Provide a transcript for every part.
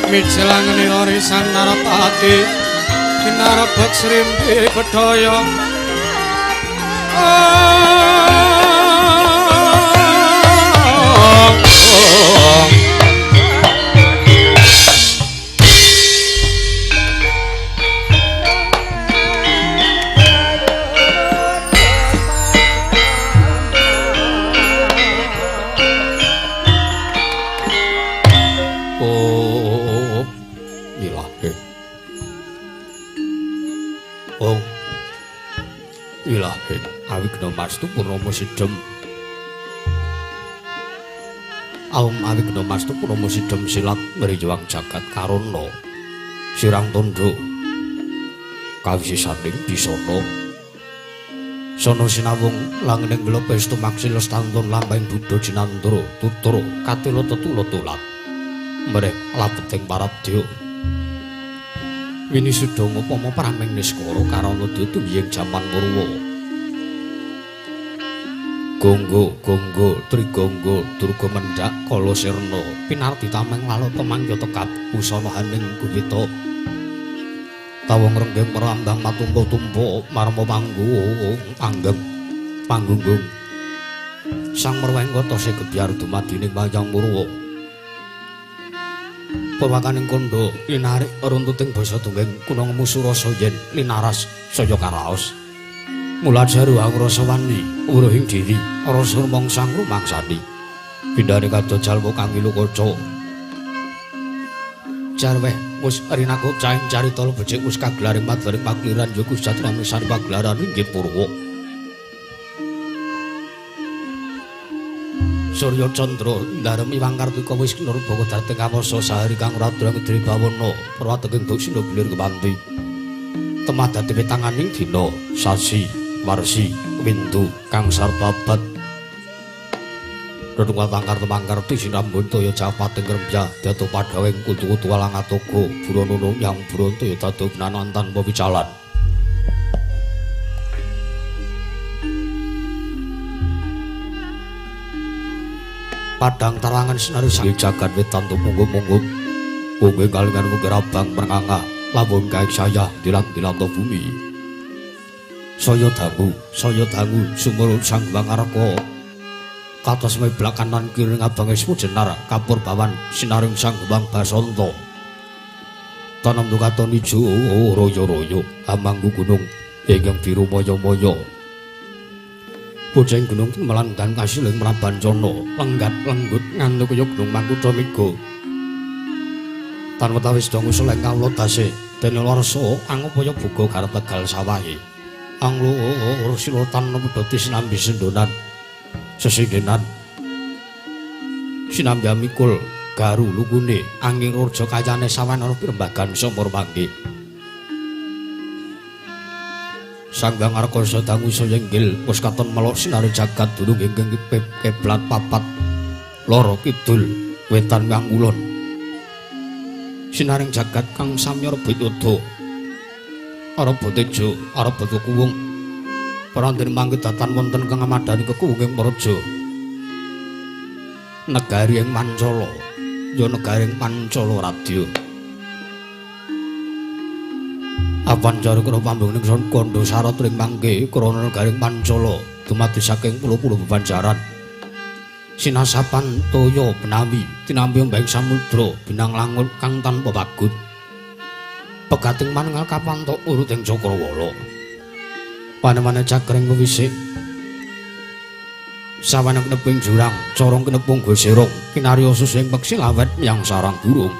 Mijelang nirori sang narapati kinarebek srimpi bedhaya. Awigna mastu purnama sidhem. Aum awigna mastu purnama sidhem silat mrijuwang jagat karana sirang tandha kawisisaning bisana sono sinawung langening glepes tumaksi lestantun lampahing buddha jinandra tutura katela tetula tulat mreh labeting paradya winisuda ngupama praming niskara karana tumiyeng jaman Purwa. Gonggo, gonggo, trigonggo, durga mendhak kala sirna, pinardi tameng lalata mangya tekap busana haning guwita. Tawung renggeng merambang matumpa-tumpa marma panggung panggeng panggunggung. Sang merweng kota segebyar dumadining wayang Purwa. Purwakaning kandha linarik runtuting basa donggeng kuna ngemu surasa yen linaras saya karaos. Mula jaru angrasa wani wuruhing diri rasa rumangsang rumangsani pindhane kados jalma kang ngilu kaca jarweh mus rinaku caing carita becik mus kagelaring padlaring pagliran ya Gusti Ramisan pagelaran inggih Purwa. Surya Candra ndarem Iwang Kartika wis nurba dhateng kawasa sahari kang radra ngedri bawana prawateking duksina bilir kepanti temah dadi wetanganing dina sasi warsi windu kang sarbabat redungan tangkar temangkar sinambun toya japating rembya datu padhawing kutu-kutu walang atoga buronono yang buron toya dadu benanan tanpa picalan. Padang tarangan sinari sang jagat wetan tumunggung-munggung bumi kalingan mungkir abang merenganga lambun kaik saya dilang-dilang to bumi. Saya dangu sumurun sang Bangaraka katos meblak kanan kiri ngabange jenar kapur bawan sinaring sang Bang Basanta tanem dukaton ijo royo-royo amanggu gunung ingkang biru moyo-moyo boceng gunung melandan kasiling mrabancana lenggat lenggut ngantuk kaya gunung Mangkutha miga tan wetawis dong usul ing kawula dase dene warsa angupaya buga garep tegal sawahe anglur sila tan pedhoti sinambi sendonan sesindenan sinambi amikul garu lukune angin rurja kayane sawan ana pirembagan sampur panggih. Sang Hyang Arkasa dangu saya inggil wis katon melok sinare jagat durung ingkang kiblat papat loro kidul wetan kang kulon. Sinaring jagat kang samya rebut yoda araba tejo araba kuwung prandene mangke datan wonten kang amadani kekuwunging praja negari ing Pancala ya negari ing Pancala Radya. Apan jare karo pambung ning kandha sarat ring mangke krana negari ing Pancala dumadi saking pulo-pulo bebanjaran sinasapan toya benawi tinampi ombeng samudra binang langut kang tanpa pagut pegating manengal kapantok uruting cakrawala panemane cakring wisik sawana kneping jurang corong knepung goserong kinarya susing peksi lawet yang sarang burung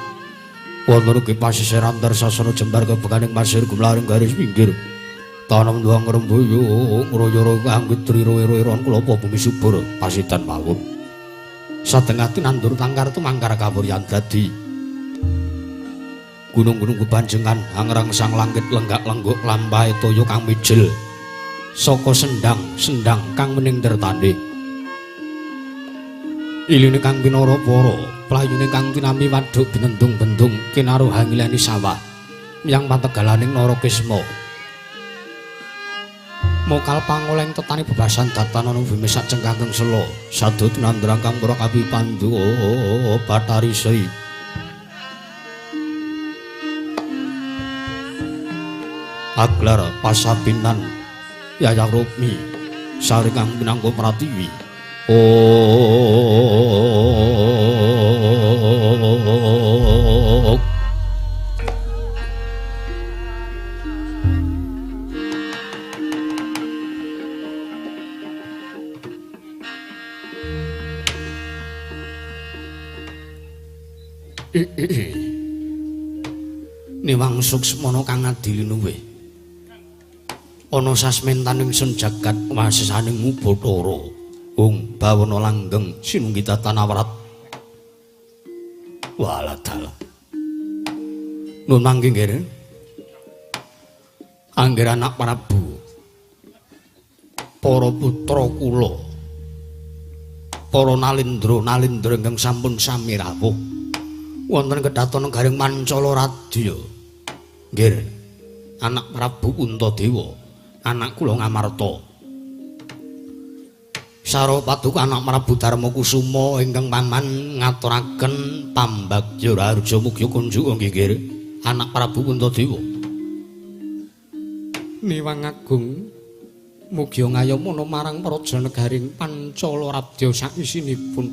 wonten ugi pasisir antar sasana jembar kebekaning pasir gumlaring garis pinggir tanem duang ngrembuyung ngroyo kanggo triro-iron klapa bumi subur pasidan mawon satengah tinandur tangkar tumangkar kawuryan dadi gunung-gunung kepanjengan angrang sang langit lenggak-lenggok lampahe toya kang mijil saka sendang-sendang kang mening tertandhe iline kang pinara para playune kang tinampi waduk binendung-bendung kinaruh hangileni sawah yang pategalaning Narakisma mokal pangoleng tetani bebasan datan ana bumi sak cengkangeng sela sadu tinandrang kang para kapi pandu Bathari Sri. Aglar pasabinan Yayang Rukmi saringang minangka pratiwi. Oh. Niwang suksmana kang adili luwih. Ana sasmentaning ingsun jagat wasisaning Bathara. Ung bawana langgeng sinunggita tanawrat. Walah dalah. Nun mangke nggih. Angger anak Prabu. Para putra kula. Para nalindra-nalindra ingkang sampun sami rawuh wonten kedhaton negaring Pancala Radya. Nggih, anak Prabu Puntadewa, anak kula Ngamarta. Saro paduka anak Prabu Darma Kusuma ingkang paman ngaturaken pambagya raharja mugi kunjuk nggih nggih, anak Prabu Puntadewa. Niwang agung mugi ngayomana marang praja negaring Pancala Radya saisinipun.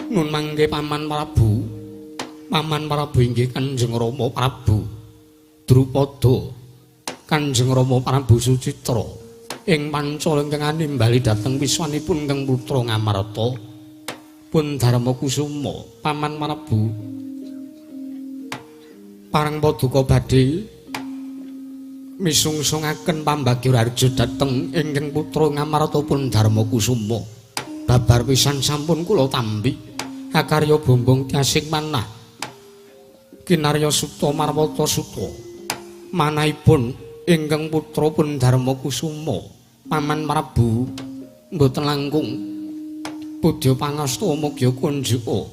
Nun mangke Paman Prabu. Paman Prabu inggih Kanjeng Rama Prabu Drupada, Kanjeng Rama Prabu Sucitra ing Pancala ingkang animbali dhateng wiswanipun ingkang putra Ngamarta pun Darma Kusuma. Paman Prabu pareng paduka badhe misungsungaken pambagya raharja dhateng ingkang putra Ngamarta pun Darma Kusuma. Babar pisan sampun kula tampi akarya bombong tiasing manah kinarya suta marwata suta manahipun ingkang putra pun Darma Kusuma. Paman Prabu mboten langkung pudya pangasta mugi kunjuka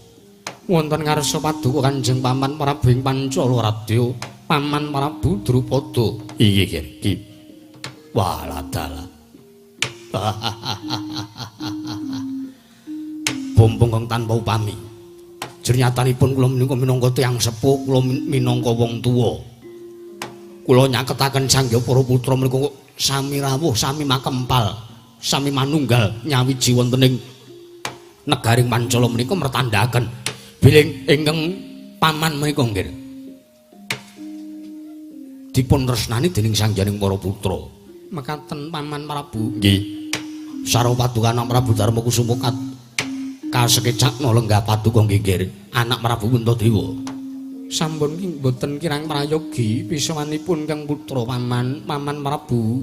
wonten ngarsa paduka Kanjeng Paman Prabu ing Pancala Radya. Paman Prabu Drupada. Iki iki. Walah dalah. Bombong kang tanpa upami. Jernyatanipun kula menika minangka tiyang sepuh, kula minangka wong tuwa. Kula nyaketaken sangya para putra menika sami rawuh, sami makempal, sami manunggal nyawiji wonten ing negaring Pancala menika mertandhaken bilih ingkang paman menika nggih dipun tresnani dening sangyaning para putra. Mekaten Paman Prabu. Nggih. Sarwa paduka anak Prabu Darma Kusuma kasekecakna lenggah paduka nggih nggih anak Prabu Puntadewa. Sampun ki mboten kirang prayogi pisawanipun kang putra Paman, Paman Prabu.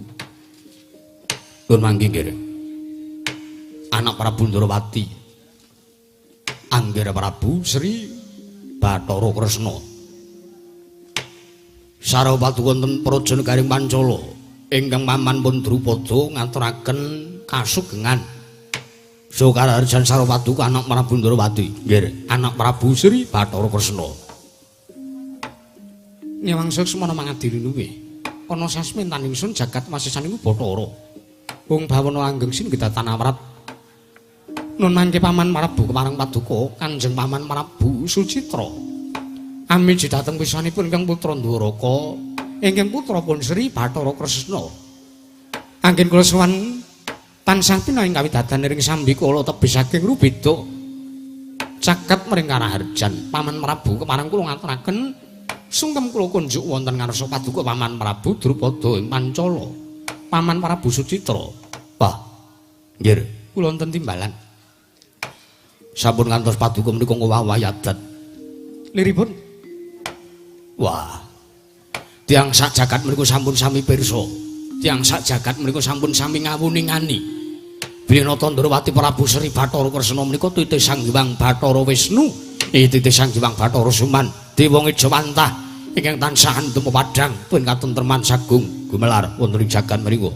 Pun mangke nggih. Anak Prabu Ndrawati. Angger Prabu Sri Bathara Kresna. Sarwa paduka wonten praja negaring Pancala ingkang paman pun Drupada ngaturaken kasugengan. Sukaraharjan sarwa paduka anak Prabu Ndrawati. Nggih, anak Prabu Sri Bathara Kresna. Nyewang suksmana mangadili luwih. Ana sasmentaning ingsun jagat wasisaning Bathara. Wong bawana langgeng singgita tanawrat. Nun mangke Paman Prabu kepareng paduka Kanjeng Paman Prabu Sucitra. Amiji dhateng pisanipun ingkang putra Ndwaraka, ingkang putra pun Sri Bathara Kresna. Anggen kula sowan tansah pinaing kawidadan ring sambikala tebih saking rubeda caket mring karaharjan. Paman Prabu kepareng kula ngaturaken sungkem kula kunjuk wonten ngarsa paduka Paman Prabu Drupada ing Pancala. Paman Prabu Sucitra. Wah, nggih, kula wonten timbalan. Sampun ngantos paduka menika ngowah-owahi adat. Liripun. Wah. Tiyang sak jagat menika sampun sami pirsa. Tiyang sak jagat menika sampun sami ngawuningani. Bilih Nata Ndrawati Prabu Sri Bathara Kresna menika titih Sang Hyang Bathara Wisnu, titih Sang Hyang Bathara Suman, dewa ngejawantah ingkang tansah andhema padhang pun katentreman sagung gumelar wonten ing jagat menika.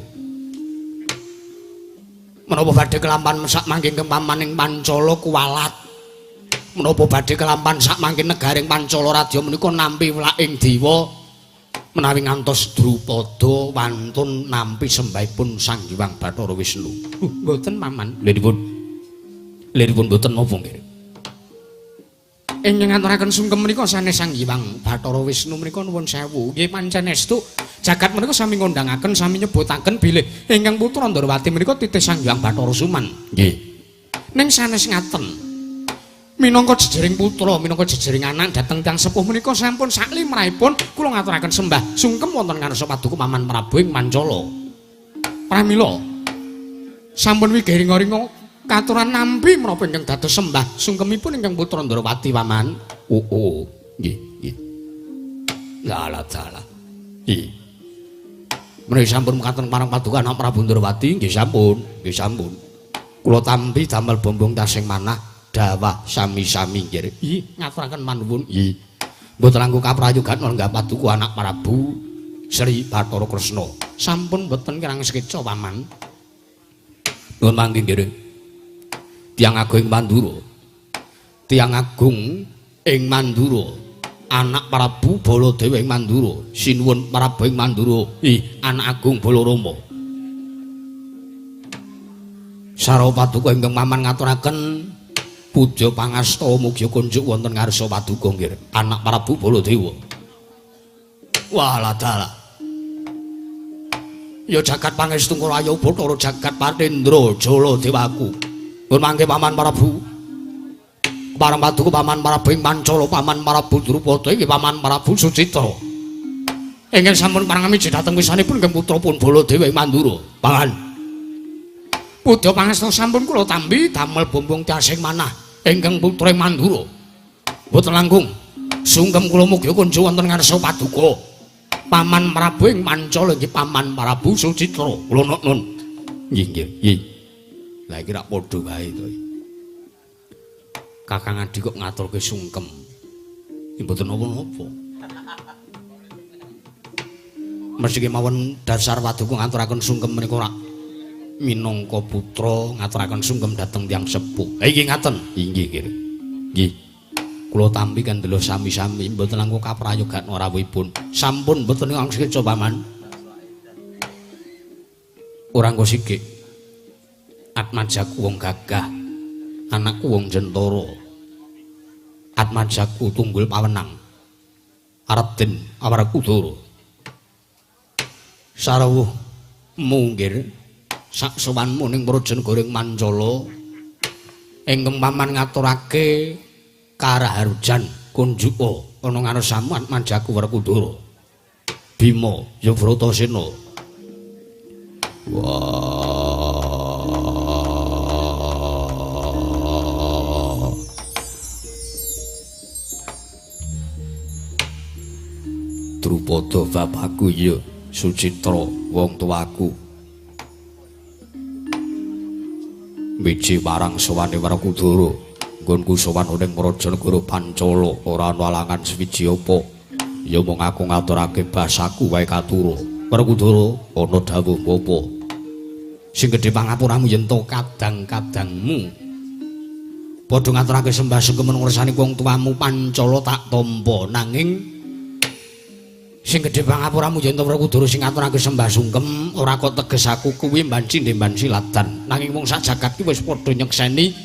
Menapa badhe kelampan sak mangke paman ing Pancala kuwalat. Menapa badhe kelampan sak mangke negaring Pancala Radya menika nampi wlaking dewa menawi ngantos Drupada wantun nampi sembahipun Sang Hyang Bathara Wisnu. Mboten Paman. Lha dipun mboten napa nggih. Ingkang ngaturaken sungkem menika sanes Sang Hyang Bathara Wisnu menika nuwun sewu. Nggih pancen estu jagat menika sami ngondhangaken sami nyebutaken bilih ingkang putra Ndrawati menika titih Sang Hyang Bathara Suman. Nggih. Ning sanes ngaten. Minangka jejering putra, minangka jejering anak dhateng tiyang sepuh menika sampun saklimrahipun kula ngaturaken sembah sungkem wonten ngarsa paduka Paman Prabu ing Pancala. Pramila sampun wigering-ringa katuran nampi menapa ingkang dados sembah sungkemipun ingkang putra Ndrawati Paman. Oh, oh. Nggih, nggih. Lah dalah. Nggih. Menawi sampun mekaten marang paduka anak Prabu Ndrawati, nggih sampun, nggih sampun. Kula tampi damel bombong tasing manah dawah sami-sami nggih. Nggih, ngaturaken manuwun. Nggih. Mboten langkung kaprayogan lenggah paduka anak Prabu Sri Bathara Kresna. Sampun mboten kirang sekeca Paman. Nuwun mangke nggih. Tiyang agung ing Mandura. Tiyang agung ing Mandura. Anak Prabu Baladewa ing Mandura. Sinuwun Prabu ing Mandura. Ih, anak agung Balarama. Sarwa paduka ingkang paman ngaturaken puja pangasta mugi kunjuk wonten ngarsa paduka nggih. Anak Prabu Baladewa. Walah dalah. Ya jagat pangestu kula Bathara jagat Patendra Jala Dewaku. Pun mangke Paman Prabu. Parang paduka Paman Prabu ing Pancala, Paman Prabu Drupada iki Paman Prabu Sucitra. Ingkang sampun parangami dhateng wisanipun ingkang putra pun Baladewa ing Mandura. Paman. Puja pangasta sampun kula tampi damel bombong tiasing manah ingkang putra ing Mandura. Mboten langkung sungkem kula mugi kunjuk wonten ngarsa paduka. Paman Prabu ing Pancala inggih Paman Prabu Sucitra. Kula nuwun. Nggih, nggih, nggih. Lah iki rak padha wae to. Kakang Adi kok ngaturke sungkem. Iki mboten napa-napa. Mesti kemawon dasar paduka ngaturaken sungkem menika rak minangka putra ngaturaken sungkem dhateng tiyang sepuh. Ha iki ngaten. Inggih, nggih. Nggih. Kula tampi kandela sami-sami mboten langkung kaprayogan rawuhipun. Sampun mboten ingkang sekeca Paman. Ora engko sikik. Atmajaku wong gagah, anakku wong jentara. Atmajaku tunggul pawenang. Arep den Awarakudara. Sarawuh munggir sak sowanmu ning Prajanegara ing Mancala. Ingkang paman ngaturake karaharjan kunjuka ana ngarsamu Atmajaku Werkudara. Bima ya Bratasena. Wah. Drupada bapakku ya Sucitra wong tuaku. Miji marang sowane Werkudara, nggonku sowan ning Prajanegara Pancala ora ana alangan suwiji apa. Ya mung aku ngaturake basaku wae katura. Werkudara ana dawuh apa? Sing gedhe pangapuramu yen to kadang-kadangmu. Padha ngaturake sembah sungkem ngursani wong tuamu Pancala tak tampa nanging sing gedhe pangapuramu yen to Werkudara sing ngaturake sembah sungkem ora kok teges aku kuwi mbanci ndemban silatan nanging wong sak jagat ki wis padha nyekseni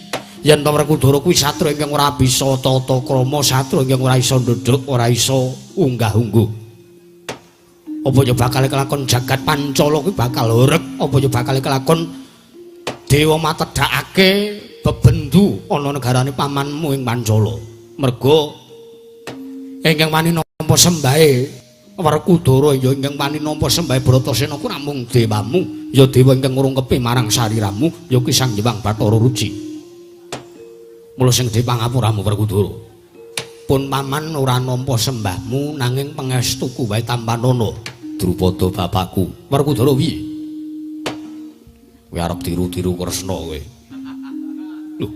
yen to Werkudara kuwi satria ingkang ora bisa tata krama, satria ingkang ora iso ndhudhuk, ora iso unggah-ungguh. Apa ya bakal kelakon jagat Pancala kuwi bakal horeg, apa ya bakal kelakon dewa matedhakake bebendu ana negarane pamanmu ing Pancala. Merga ingkang wani nampa sembahe Werkudara ya ingkang wani nampa sembahe Bratasena ku namung dewamu, ya dewa ingkang ngrungkepi marang sariramu ya kuwi Sang Hyang Bathara Ruci. Mula sing gedhe pangapuramu Werkudara. Pun paman ora nampa sembahmu nanging pangestuku wae tampanana. Drupada bapakku. Werkudara piye? Kowe arep tiru-tiru Kresna kowe. Lho,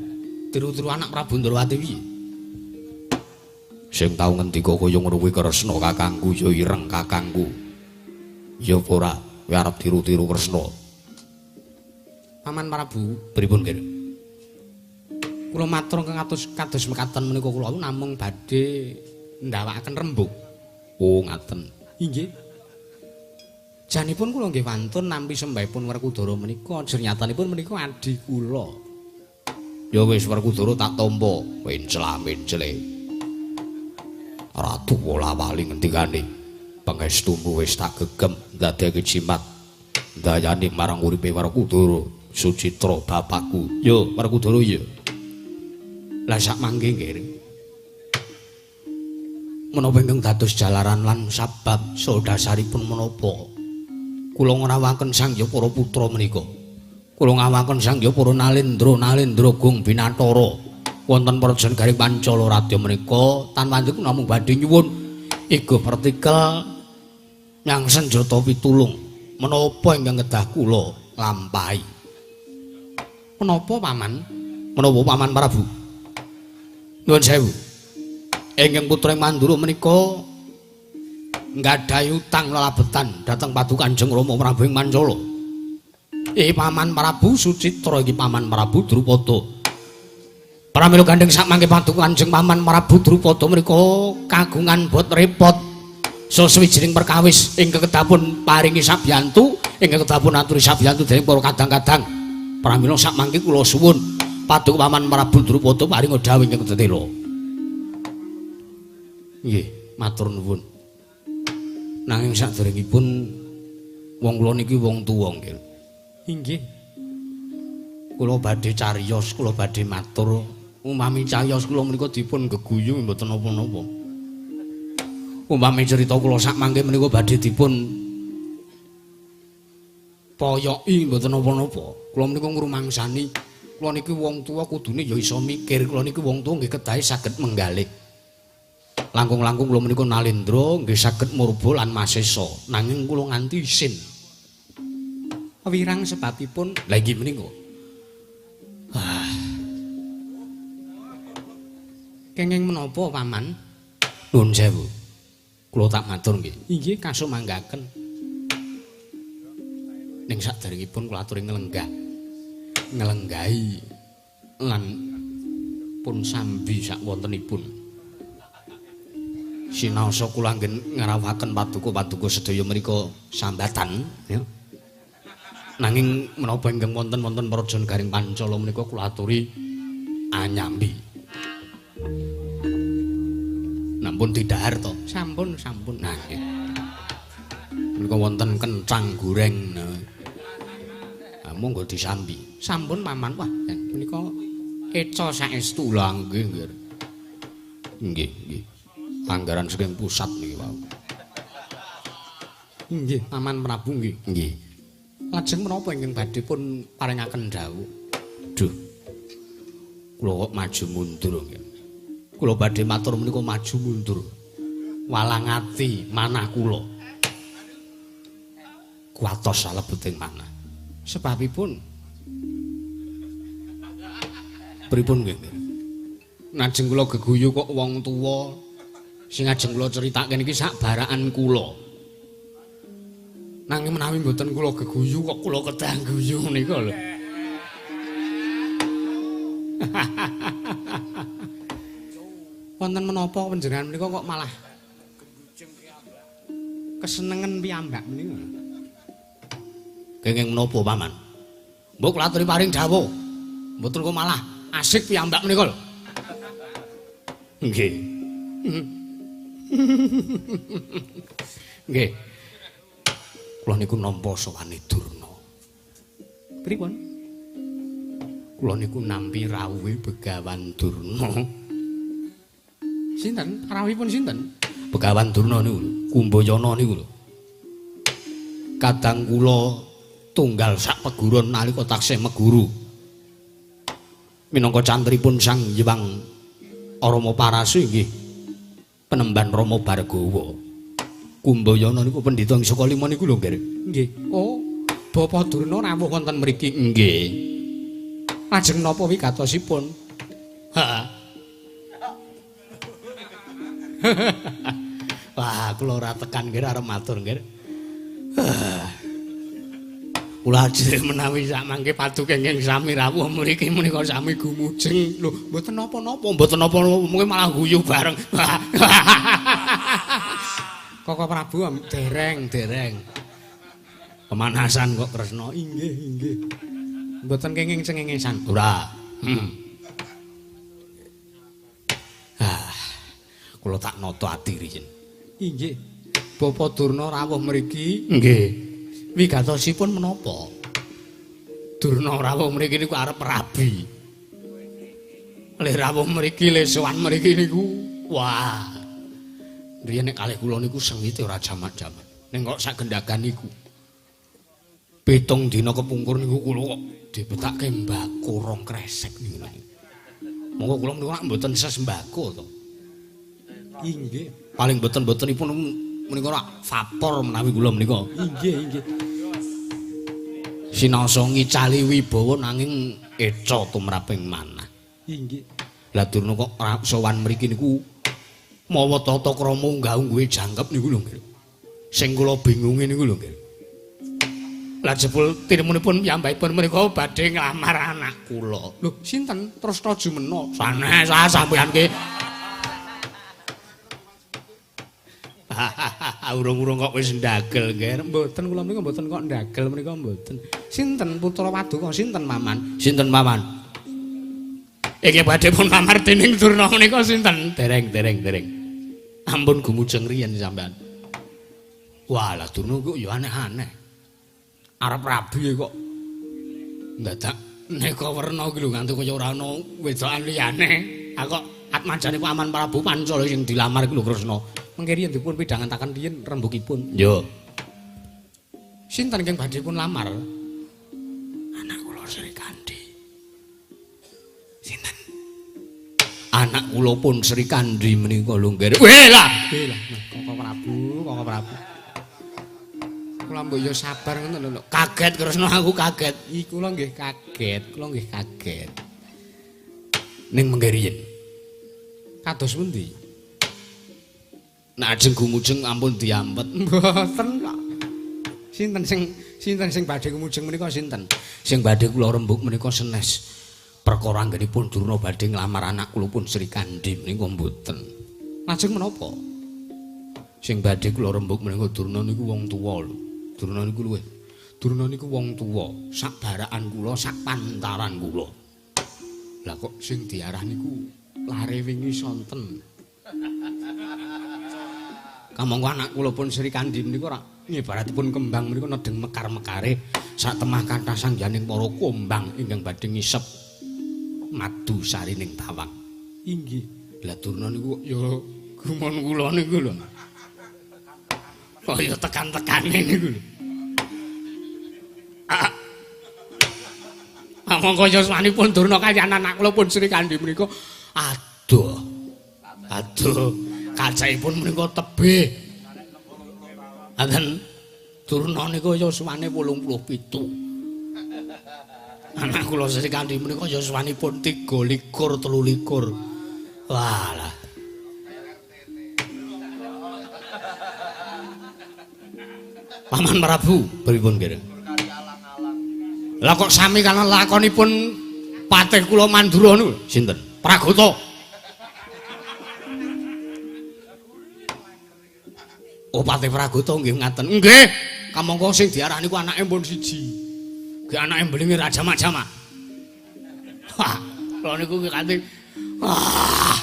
tiru-tiru anak Prabu Ndrawati piye? Sing tau ngendika kaya ngono kuwi Kresna kakangku ya ireng kakangku. Ya apa ora kowe arep tiru-tiru Kresna? Paman Prabu, pripun kene? Kula matur ingkang kados mekaten menika kula namung badhe ndawakaken rembug. Oh, ngaten. Inggih. Janipun kula nggih wantun nampi sembahipun Werkudara menika, jernyatanipun menika adhi kula. Ya wis Werkudara tak tampa, mencla-mencle. Ratu Wolawali ngendikane, pangestumu wis tak gegem ndadekake jimat ndayani marang uripe Werkudara Sucitra bapakku. Yo Werkudara ya. Lah sak mangke nggih. Menapa ingkang dados jalaran lan sabab saha dasaripun menapa kula ngrawuhaken Sang Hyang para putra menika. Kula ngrawuhaken Sang Hyang para Nalendra Nalendra Gung Binatara wonten Praja Garing Pancala Radya menika tan wanci namung badhe nyuwun iga pertikel nyang senjata pitulung menapa ingkang kedah kula lampahi. Menapa paman? Menapa paman Prabu? Nuwun sewu. Ingkang putra Mandura menika nggadahi utang lelabetan dhateng Paduka Kanjeng Rama Prabu ing Pancala. Paman Prabu Sucitra iki paman Prabu Drupada. Pramila gandheng sakmangke Paduka Kanjeng Paman Prabu Drupada menika kagungan bot repot sasuwijining perkawis ingkang kedapun paringi sabiyantu, ingkang kedapun aturi sabiyantu dening para kadang-kadang. Pramila sakmangke kula suwun Paduka Paman Prabu Drupada paringa dawuh ingkang tetela. Nggih, matur nuwun. Nanging saderengipun wong kula niki wong tuwa nggih. Inggih. Kula badhe cariyos, kula badhe matur. Umpami cariyos kula menika dipun geguyu mboten napa-napa. Umpami cerita kula sak mangke menika badhe dipun poyoki mboten napa-napa. Kula menika ngrumangsani kula niki wong tuwa kudune ya iso mikir, kula niki wong tuwa nggih kedahe saged menggalih. Langkung-langkung kula menika Nalendra nggih saged murba lan masesa, nanging kula nganti isin. Wirang sebabipun lha inggih menika. Kenging menapa paman? Nuwun sewu. Kula tak matur nggih. Inggih kasumanggaken. Ning saderengipun kula aturi nglenggah. Nglenggahi lan pun sambi sakwontenipun. Sinaosa kula anggen ngrawuhaken paduka-paduka sedaya menika sambatan ya. Nanging menapa ingkang wonten-wonten Praja Garing Pancala menika kula aturi anyambi. Nampun didhahar to? Sampun, sampun. Nah nggih. Menika wonten kencang goreng. Nah, monggo disambi. Sampun paman. Wah, menika eca saestu lha nggih nggih. Nggih, nggih. Anggaran saking pusat niki wau. Nggih, Paman Prabu nggih. Nggih. Lajeng menapa ingkang badhe pun paringaken dawuh? Duh. Kula kok maju mundur nggih. Kula badhe matur menika maju mundur. Walang ati manah kula. Kuwatos salebeting manah. Sebabipun pripun nggih? Najeng kula geguyu kok wong tuwa sing ajeng kula critake niki sak barakan kula. Nanging menawi mboten kula geguyu kok kula kedah guyu nika lho. Wonten menapa panjenengan menika kok malah kesenengen piyambak menika? Kenging menapa paman? Mbok kula aturi paring dawuh. Mboten kok malah asik piyambak menika lho. Nggih. Nggih. Kula niku nampa sowane Durna. Pripun? Kula niku nampi rawuhe Begawan Durna. Sinten? Rawuhipun sinten? Begawan Durna niku lho, Kumbayana niku lho. Kadang kula tunggal sak peguron nalika taksih meguru. Minangka cantripun Sang Hyang Rama Parasu inggih penemban Rama Bargawa. Kumbayana niku pendhita ing saka lima niku lho, Nggih. Nggih. Oh, Bapak Durna rawuh wonten mriki. Nggih. Lajeng napa wigatosipun? Heeh. Wah, kula ora tekan nggih arep matur nggih. Kula ajeng menawi sak mangke paduka ingkang sami rawuh mriki menika sami gumujeng. Lho, mboten napa-napa, mboten napa-napa, mungkin malah guyu bareng. Koko Prabu dereng, dereng. Pemanasan kok Kresna. Inggih, inggih. Mboten kenging cengengesan. Ora. Ah. Kula tak nata ati riyin. Inggih. Bapak Durna rawuh mriki. Nggih. Wigatosipun menapa? Durna rawuh mriki niku arep rabi. Le rawuh mriki, le sowan mriki niku. Wah. Riyen nek kalih kula niku sengite ora jaman-jaman. Ning kok sak gendagan niku. 7 dina kepungkur niku kula kok dibetake mbako rong kresek niku. Monggo kula menika mboten sesembako to. Inggih. Paling mboten-mbotenipun menika rak vapor menawi kula menika. Inggih, inggih. Sinasa ngicali wibawa nanging eca tumraping manah. Inggih. Lah Durna kok sowan mriki niku mawa tata krama unggah-ungguhe jangkep niku lho nggih. Sing kula bingungi niku lho nggih. Lah jebul tinmunipun piyambakipun menika badhe nglamar anak kula. Lho, sinten? Tresna Jumena. Sanes ah sampeyan ki. Urung-urung kok wis ndagel nggih. Mboten kula menika mboten kok ndagel menika mboten. Sinten putra Paduka? Sinten Paman? Sinten Paman? Iki badhe pun lamar dening Durna menika sinten? Dereng, dereng, dereng. Ampun gumujeng riyen sampean. Wah, lah Durna kok ya aneh-aneh. Arep rabi kok ndadak neka werna iki lho nganti kaya ora ana wedokan liyane. Ah kok atmajane Paman Prabu Pancala sing dilamar iki lho Kresna. Mengke riyen dipun pidhangetaken riyen rembugipun. Yo. Sinten ingkang badhe pun lamar? Anak kula Sri Kandi. Sinten? Anak kula pun Sri Kandi menika lho nggih. Weh lah, weh lah. Koko Prabu, Koko Prabu. Kula mbok yo sabar ngono lho. Kaget Kresna aku kaget. Iki kula nggih kaget, kula nggih kaget. Ning mengke riyen. Kados pundi? Nek ajeng gumujeng ampun diampet. Mboten kok. Sinten sing badhe gumujeng menika sinten? Sing badhe kula rembug menika senes. Perkara anggenipun Durna badhe nglamar anak kula pun Sri Kandi menika mboten. Lajeng menapa? Sing badhe kula rembug menika Durna niku wong tuwa lho. Durna niku luwih. Durna niku wong tuwa, sak barakan kula, sak pantaran kula. Lah kok sing diarah niku lare wingi sonten. Kamangka anak kula pun Sri Kandi menika ora ngibaratipun kembang menika nedeng mekar-mekare sak temah kathah sangyaning para kumbang ingkang badhe ngisep madu sarining tawang. Inggih. Lah Durna niku ya gumun kula niku lho. Kaya tekan-tekane niku lho. Kamangka yuswanipun Durna kaliyan anak kula pun Sri Kandi menika aduh. Aduh. Kacaipun menika tebih. Aten Durna niku yuswane 87. Anak kula Sri Kandi menika yuswanipun 23 23. Walah. Paman Prabu pripun kira? Lah kok sami kaliyan lakonipun patih kula Mandura niku sinten? Pragota. Oh patih Pragota nggih ngaten. Nggih. Kamangka sing diarah niku anake pun siji. Nggih anake mbelinge ra jamak-jamak. Wah, kula niku kanthi wah.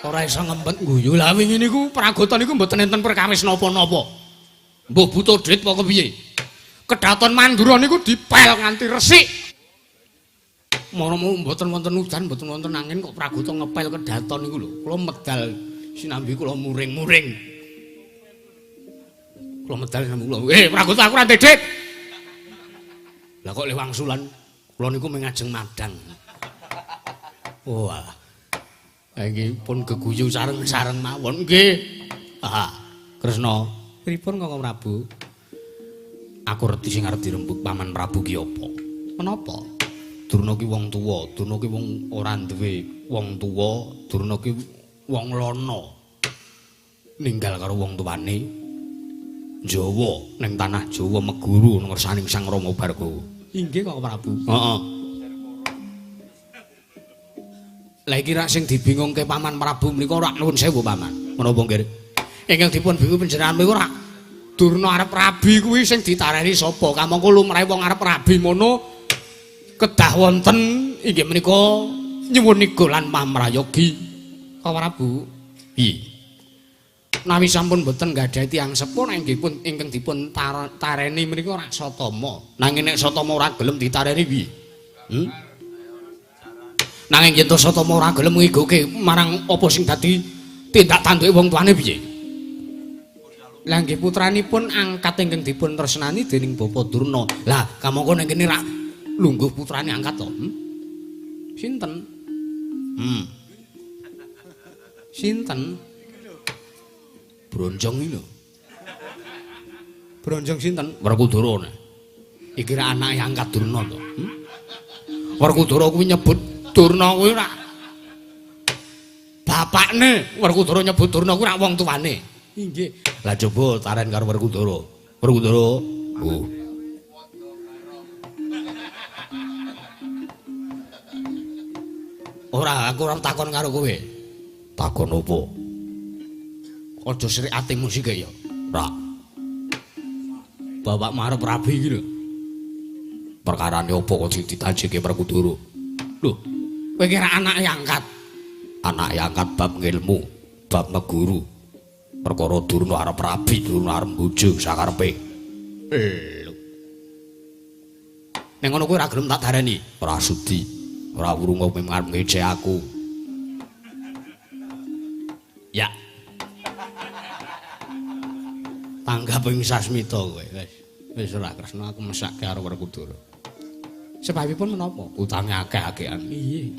Ora iso ngempet guyu. Lah wingi niku Pragota niku mboten enten perkawis napa-napa. Mbuh butuh duit apa kepiye? Kedaton Mandura niku dipel nganti resik. Mara-mara mboten wonten udan, mboten wonten angin kok Pragota ngepel kedaton niku lho. Kula medal sinambi kula muring-muring. Kula medal sinambi kula. Pragota aku ora ndek duit. Lah kok lewangsulan kula niku mung ngajeng madang. Wah. Iki pun geguyu sareng-sareng mawon nggih. Ah, Kresna. Pripun Kakang Prabu? Aku reti sing arep dirembug Paman Prabu ki apa? Menapa? Durna ki wong tuwa, Durna ki wong ora duwe wong tuwa, Durna ki wong lana. Ninggal karo wong tuwane Jawa ning tanah Jawa meguru ngersaning Sang Rama Bhargawa. Inggih Kakang Prabu. Heeh. Lah iki rak sing dibingungke Paman Prabu menika ora nuwun sewu Paman. Menapa nggih? Ingkang dipun bingung panjenengan menika ora Durna arep rabi kuwi sing ditareni sapa? Kamangka lumrahe wong arep rabi mono kedah wonten inggih menika nyuwun niga lan pamrayogi. Kakang Prabu. Piye? Nawi sampun boten nggadahi tiyang sepuh nek nggih pun ingkang dipun tareni menika ora Satama. Nanging nek Satama ora gelem ditareni piye? Nanging yen to Satama ora gelem ngigoke marang apa sing dadi tindak tanduke wong tuane piye? Lah nggih putranipun angkat ingkang dipun tresnani dening Bapak Durna. Lah kamangka ning kene rak lungguh putrane angkat to? Sinten? Sinten? Bronjong iki lho. Bronjong sinten? Werkudara. Iki ra anake angkat Durna to? Werkudara kuwi nyebut Durna kuwi rak bapakne. Werkudara nyebut Durna kuwi rak wong tuane. Inggih. Lah coba taren karo Werkudara. Werkudara. Oh. Ora, aku ora takon karo kowe. Takon opo? Aja srik atimu sik ya. Ora. Bapak marep rabi iki lho. Perkarane opo kok ditajeke Werkudara? Lho, kowe kira anake angkat. Anake angkat bab ngilmu, bab meguru. Perkara Durna arep rabi, Durna arep bojo sakarepe. Lho. Ning ngono kowe ora gelem tak darani? Ora sudi. Ora wurung kowe arep ngece aku. Ya. Tanggap ing sasmita kowe. Wis, wis ora Kresna aku mesake karo Werkudara. Sebabipun menapa? Utange akeh-akehan. Iya.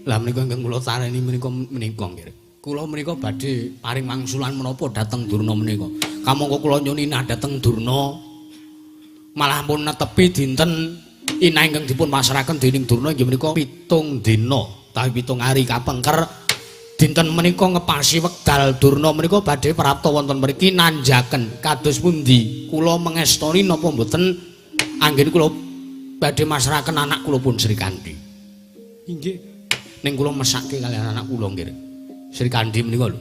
Lah menika ingkang kula tareni menika menika nggih. Kula menika badhe paring wangsulan menapa dhateng Durna menika. Kamangka kula nyuwun inah dhateng Durna. Malah pun netepi dinten inah ingkang dipun pasrahaken dening Durna inggih menika 7 dina, utawi 7 hari kapengker. Dinten menika ngepasi wekdal Durna menika badhe prapta wonten mriki nanjaken kados pundi kula mengestoni napa mboten anggen kula badhe masrahaken anak kula pun Srikandhi. Inggih. Ning kula mesake kaliyan anak kula nggih. Srikandhi menika lho.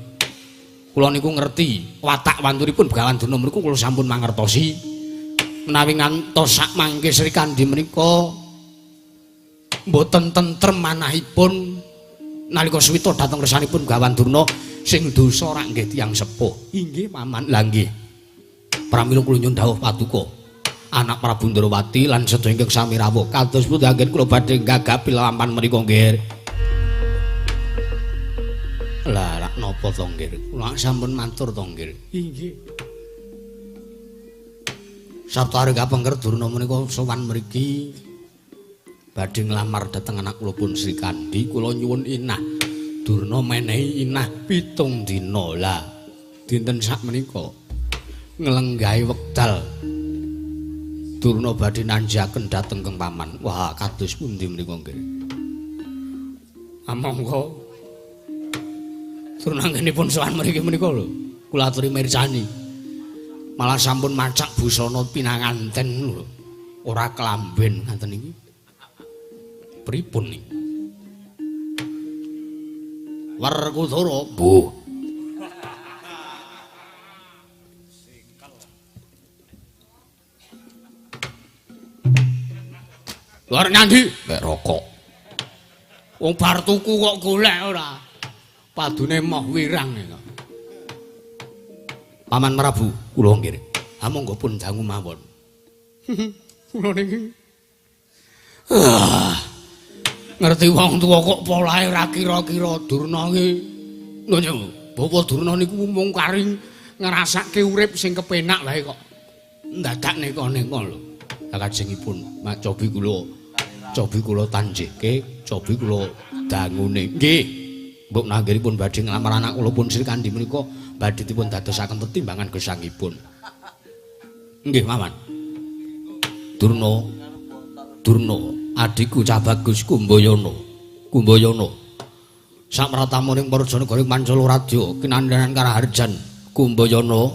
Kula niku ngerti watak wanturipun Begawan Durna mriku kula sampun mangertosi. Menawi ngantos sak mangke Srikandhi menika mboten tentrem manahipun nalika suwita dhateng kersanipun Begawan Durna sing dosa rak nggih tiyang sepuh. Inggih paman. Lah nggih. Pramila kula nyuwun dawuh paduka anak Prabu Ndrawati lan sedaya ingkang sami rawuh kados pundi anggen kula badhe gagapi lampan menika nggih. Lah rak napa to nggih? Kula sampun matur to nggih. Inggih. Sabtu kapengker Durna menika sowan mriki badhe nglamar dhateng anak kula pun Srikandhi. Kula nyuwun inah Durna menehi inah 7 dina. Lah dinten sak menika nglenggahi wekdal Durna badhe nanjaken dhateng Kang Paman. Wah, kados pundi menika nggih? Amangka Durna anggenipun sowan mriki menika lho, kula aturi mirsani. Malah sampun macak busana pinanganten lho. Ora kelamben ngaten iki. Pripun niki? Werkudara, mbuh. Luar nyandi mek rokok. Wong bar tuku kok golek ora. Padune moh wirang kok. Paman Prabu, kula nggih. Ha monggo pun dangu mawon. Kula niki. Ngerti wong tuwa kok polahe ora kira-kira Durna iki. Lho, Bapak Durna niku mung kari ngrasake urip sing kepenak wae kok. Ndadak neka-neka lho. Lah kajengipun mak cobi kula tanjihke, cobi kula dangune. Nggih. Mbok nanggenipun badhe nglamar anak kula pun Srikandhi menika badhe dipun dadosaken tetimbangan gesangipun. Nggih, Paman. Durna, Durna, adhiku cah bagus Kumbayana. Kumbayana. Samratamuning para janagara ing Pancala Radya kinandhanan karaharjan Kumbayana.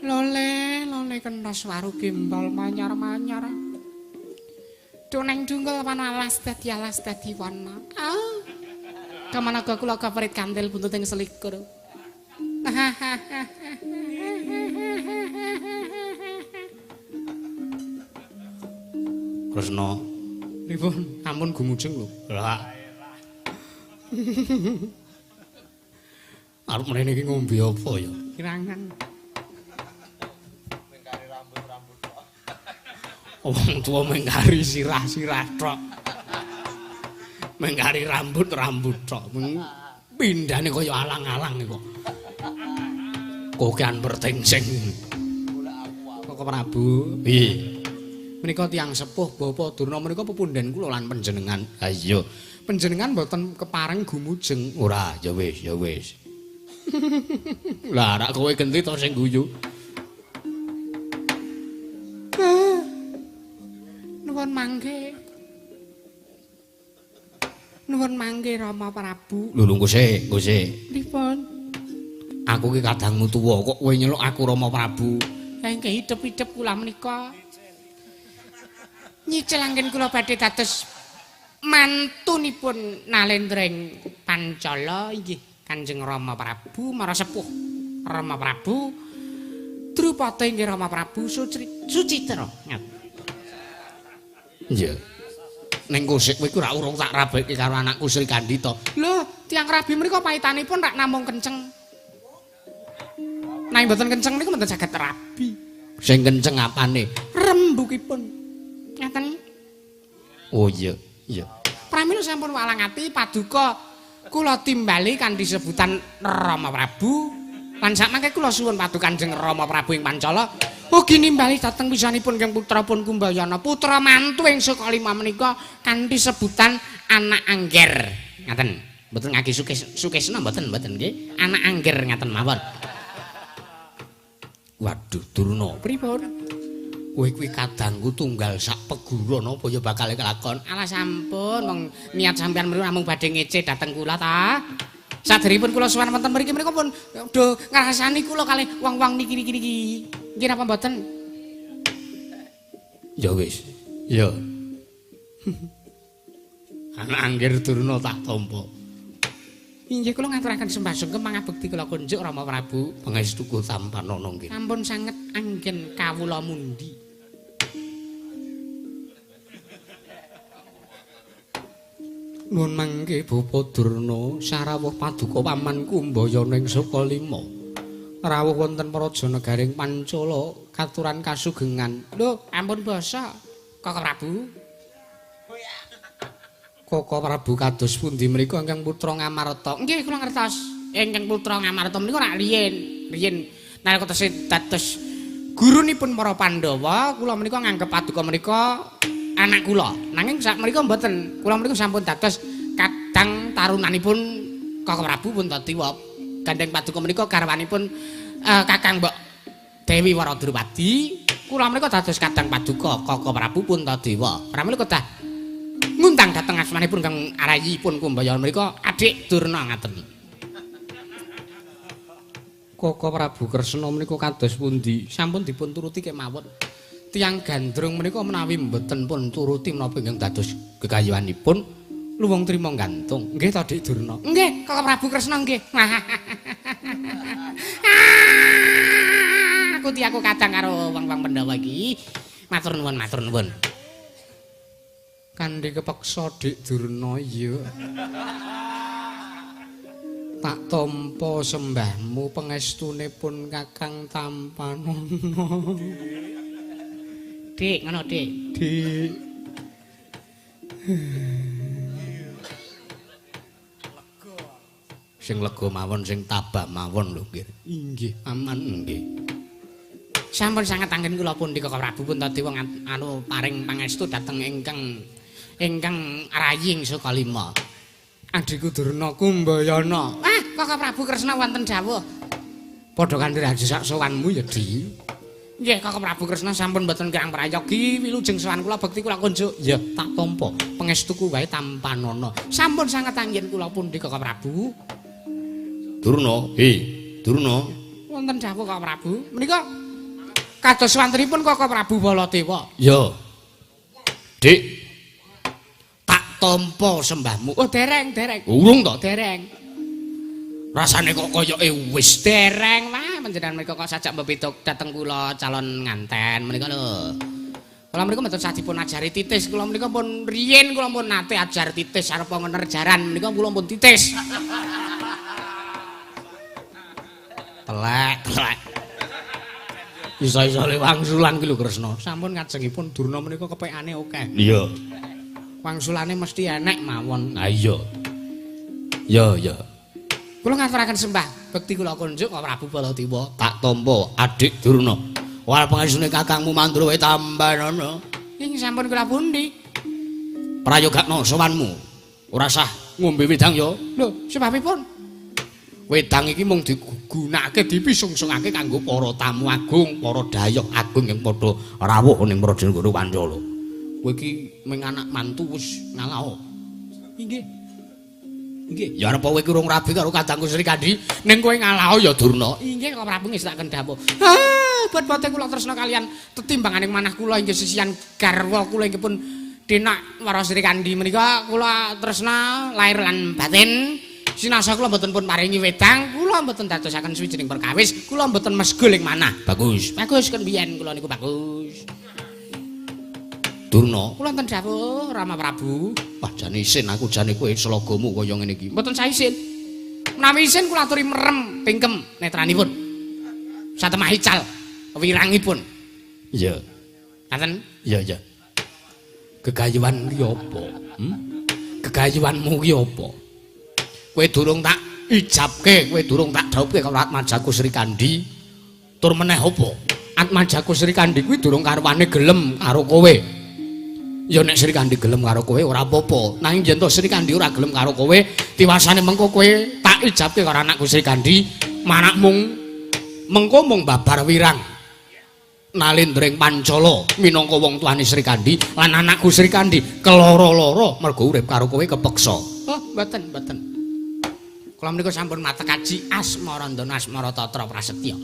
Lole, lole kentos waru gimbal manyar-manyar. Duneng dunggul wanalas dadi alas dadi wana. Ah. Kamanaga kula kaperit kandel buntuting selikur. Kresna, Pripun? Ampun gumujeng lho. Lah. Arep mrene iki ngombe apa ya? Kirangan. Mengkari rambut-rambut tok. Wong tuwa mengkari sirah-sirah tok. Mengkari rambut-rambut tok. Pindhane kaya alang-alang kok. Kokean bertengseng. Koko Prabu. Piye? Menika tiyang sepuh Bapak Durna menika pepundhen kula lan panjenengan. Ha iya. Panjenengan mboten kepareng gumujeng. Ora, ya wis, ya wis. Lah rak kowe genti to sing guyu. Nuwun mangke. Nuwun mangke Rama Prabu. Lho lho sik, nggo sik. Pripun? Aku ki kadangmu tuwa kok kowe nyeluk aku Rama Prabu. Lah inggih idep-idep kula menika. Nyicil anggen kula badhe dados mantunipun Nalendra ing Pancala inggih Kanjeng Rama Prabu mara sepuh Rama Prabu Drupada inggih Rama Prabu Sucitra. Iya. Ning kosik kowe iku ora urung tak rabeke karo anakku Sri Kandita. Lho, tiyang rabi menika paitanipun rak namung kenceng. Nek mboten kenceng niku mboten saged rabi. Sing kenceng apane? Rembukipun. Ngaten. Oh iya, iya. Pramila sampun walang ati paduka kula timbali kanthi sebutan Rama Prabu. Lan sakmangke kula suwun paduka Kanjeng Rama Prabu ing Pancala ugi nimbali dhateng wisanipun Kang putra pun Kumbayana, putra mantu ing Sukalima menika kanthi sebutan anak angger. Ngaten. Mboten ngaki sukesna mboten mboten nggih. Anak angger ngaten mawon. Waduh Durna, pripun? Kowe kuwi kadangku tunggal sak peguron apa ya bakal kelakon? Alah sampun, wong niat sampean mriku namung badhe ngece dhateng kula ta. Saderipun kula sowan wonten mriki menika pun do ngrasani kula kalih wong-wong niki niki niki. Nggih napa mboten? Ya wis. Ya. Anak angger Durna tak tampa. Inggih kula ngaturaken sembah sungkem pangabekti kula kunjuk Rama Prabu. Pangestuku tampanana nggih. Sampun sanget anggen kawula mundi. Nuwun mangke Bapa Durna sarawuh paduka paman Kumbayana ing Sukalima. Rawuh wonten praja negaring Pancala katuran kasugengan. Lho, ampun basa Koko Prabu. Koko Prabu kados pundi mriku ingkang putra Ngamarta? Nggih, kula ngertos. Ingkang putra Ngamarta menika rak riyin. Riyin nalika tesih dados gurunipun para Pandhawa, kula menika nganggep paduka menika anak kula. Nanging sak menika mboten. Kula menika sampun dados kadang tarunanipun Koko Prabu Puntadewa. Gandeng paduka menika garwanipun Kakang Mbok Dewi Waradrupadi. Kula menika dados kadang paduka Koko Prabu Puntadewa. Pramila kedah ngundang dhateng asmanipun kang arayipun Kumbayana menika Adik Durna ngaten. Koko Prabu Kresna menika kados pundi? Sampun dipun turuti kemawon. Tiyang gandrung menika menawi mboten pun turuti menapa ingkang dados kekayuanipun luwung trima gantung. Nggih to Dik Durna? Nggih, Koko Prabu Kresna nggih. Aku tiaku kadang karo wong-wong Pandhawa iki. Matur nuwun, matur nuwun. Kandhe kepeksa Dik Durna iya. Tak tampa sembahmu pengestune pun Kakang tampanana. Dik, ngono Dik. Dik. Sing lega mawon, sing tabah mawon lho nggih. Inggih, aman nggih. Sampun sanget anggen kula pundi Koko Prabu Puntadewa anu paring pangestu dhateng ingkang rayi ing Sukalima. Adhiku Durna Kumbayana. Ah, Koko Prabu Kresna wonten dawuh. Padha kanthi raja sak sowanmu ya, Di. Nggih, Koko Prabu Kresna sampun mboten kirang prayogi wilujeng sowan kula bekti kula kunjuk. Ya, tak tampa. Pangestuku wae tampanana. Sampun sanget anggen kula pundi Koko Prabu. Durna, hi, Durna. Wonten dawuh Koko Prabu. Menika kados wantenipun Koko Prabu Baladewa. Ya. Dik. Tak tampa sembahmu. Oh, dereng, dereng. Urung to? Dereng. Rasane kok koyoke wis dereng. Wah, panjenengan menika kok sajak mbepiduk dhateng kula calon nganten menika lho. Kula menika mboten sah dipun ajari titis. Kula menika pun riyin kula pun nate ajar titis arep ngener jaran menika kula pun titis. Telek, telek. Isa-isa le wangsulan ki lho Kresna. Sampun ngajengipun Durna menika kepekane akeh. Iya. Wangsulane mesti enek mawon. Ha iya. Ya, ya. Kula ngaturaken sembah bekti kula kunjuk karo Prabu Baladewa. Tak tampa Adik Durna. Wal pangesune kakangmu Mandura wae tambanono. Ing sampun kula pundi? Prayogakno sowanmu. Ora sah ngombe wedang ya. Lho, sebabipun? Wedang iki mung digunakake dipisungsungake kanggo para tamu agung, para dayoh agung yang padha rawuh ning Prajanegara Pancala. Kowe iki mung anak mantu wis ngalaho. Inggih. Inggih. Ya arep kowe iki urung rabi karo kadangku Sri Kandi, ning kowe ngalaho ya Durna. Inggih kok Prabu ngestakaken dawuh. Ah, bot-bote kula tresna kalian tetimbanganing manah kula inggih sisian garwa kula inggih pun Denak Wara Sri Kandi menika kula tresna lahir lan batin. Sinasa kula mboten pun paringi wedang, kula mboten dadosaken suwijining perkawis, kula mboten mesgul ing manah. Bagus. Bagus kon biyen kula niku bagus. Durna, kula wonten dawuh Rama Prabu. Wah, jane isin aku jane kowe slagamu kaya ngene iki. Mboten sah isin. Menawi isin kula aturi merem pingkem netranipun. Satemah ical wirangipun. Iya. Ngaten? Iya, iya. Gegayuhan ki apa? Gegayuhanmu ki apa? Kowe durung tak ijabke, kowe durung tak dhawuhke karo Atmajaku Sri Kandi. Tur meneh apa? Atmajaku Sri Kandi kuwi durung karuane gelem karo kowe. Ya nek Sri Kandi gelem karo kowe ora apa-apa. Nanging yen to Sri Kandi ora gelem karo kowe, tiwasane mengko kowe tak ijabke karo anakku Sri Kandi, manak mung mengko mung babar wirang. Nalindring Pancala minangka wong tuane Sri Kandi lan anakku Sri Kandi keloro-loro mergo urip karo kowe kepeksa. Oh, mboten, mboten. Kula menika sampun matek kaji Asmarandana Asmara Tatra Prasetya.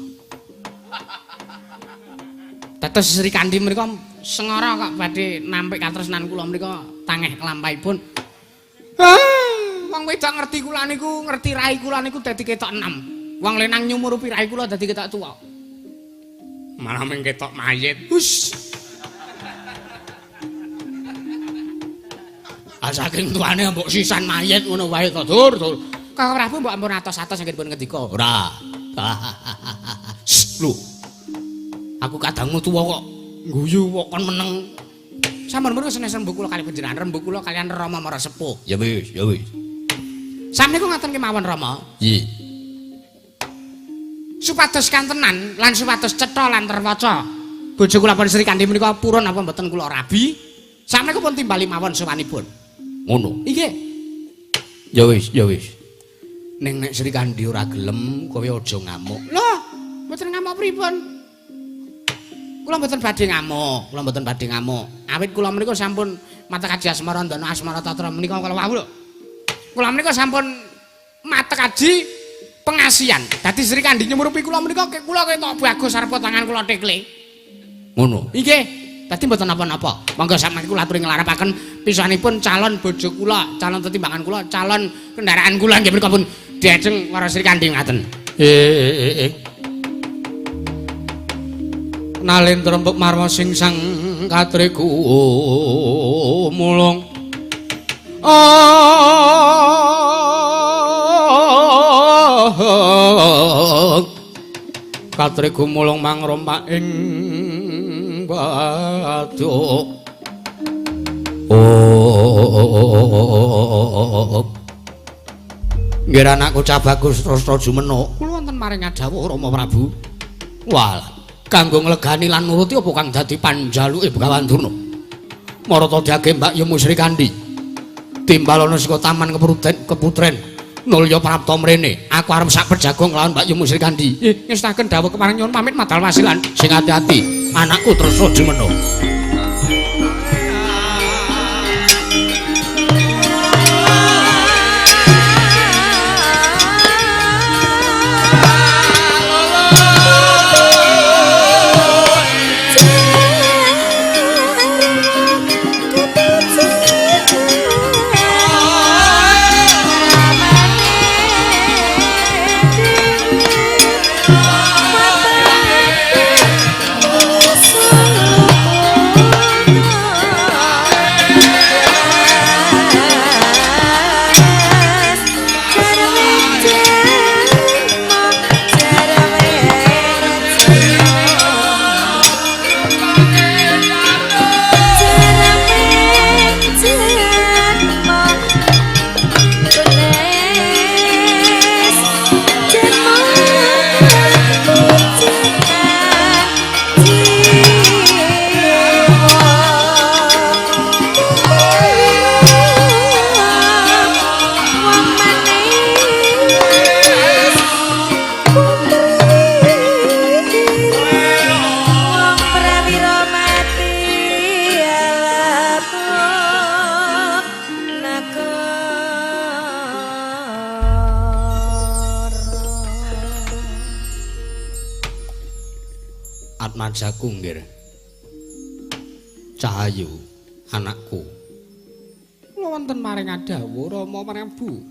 Dados Sri Kandi menika sengara kok badhe nampik katresnan kula menika tangeh kelampahipun. Wong wedok ngerti kula niku, ngerti rai kula niku dadi ketok enem. Wong lanang nyumurupi rai kula dadi ketok tuwa. Malah mung ketok mayit. Hus. Ah saking tuane mbok sisan mayit ngono wae to, Dur, Dur. Kakang Prabu mbok ampun atos-atos anggen pun ngendika. Ora. Lho. Aku kadangmu tuwa kok guyu kok kon meneng. Sampun mriku senes rembug kula kali panjenengan, rembug kula kalian Rama Mara Sepuh. Ya wis, ya wis. Sameniku ngaten kemawon Rama. Nggih. Supados kantenan lan supados cetha lan terwaca. Bojo kula pun Sri Kandi menika purun apa mboten kula rabi? Sameniku pun timbali mawon sowanipun. Ngono. Nggih. Ya wis, ya wis. Ning nek Sri Kandi ora gelem, kowe aja ngamuk. Lho, mboten ngamuk pripun? Kula mboten badhe ngamuk, kula mboten badhe ngamuk. Awit kula menika sampun matek kaji Asmarandana Asmara Tatra menika kala wau lho. Kula menika sampun matek kaji pengasihan. Dadi Sri Kandi nyumurupi kula menika kula ketok bagus arep tangan kula tekle. Ngono. Nggih. Dadi mboten napa-napa. Monggo sampeyan kula aturi nglarapaken pisanipun calon bojo kula, calon tetimbangan kula, calon kendaraan kula nggih menika pun diajeng para Sri Kandi ngaten. Nalendra mbok marwa sing sang katriku mulung. Katriku mulung mangrompak ing waduk. Nggih anakku cah bagus terus jumenuk. Kula wonten maring dawuh Rama Prabu. Walah, kanggo nglegani lan nuruti apa kang dadi panjaluke Begawan Durna. Marata diage Mbak Yemu Sri Kandi. Timbalana saka taman keputren nulya prapta mrene. Aku arep sak pejago nglawan Mbak Yemu Sri Kandi. Ngestaken dawuh kepareng nyuwun pamit madal wasilan. Sing ati-ati, anakku terus jumenuk. Mata Atmajaku nggih. Cahayu anakku. Kula wonten maring adhawuh Rama Prabu.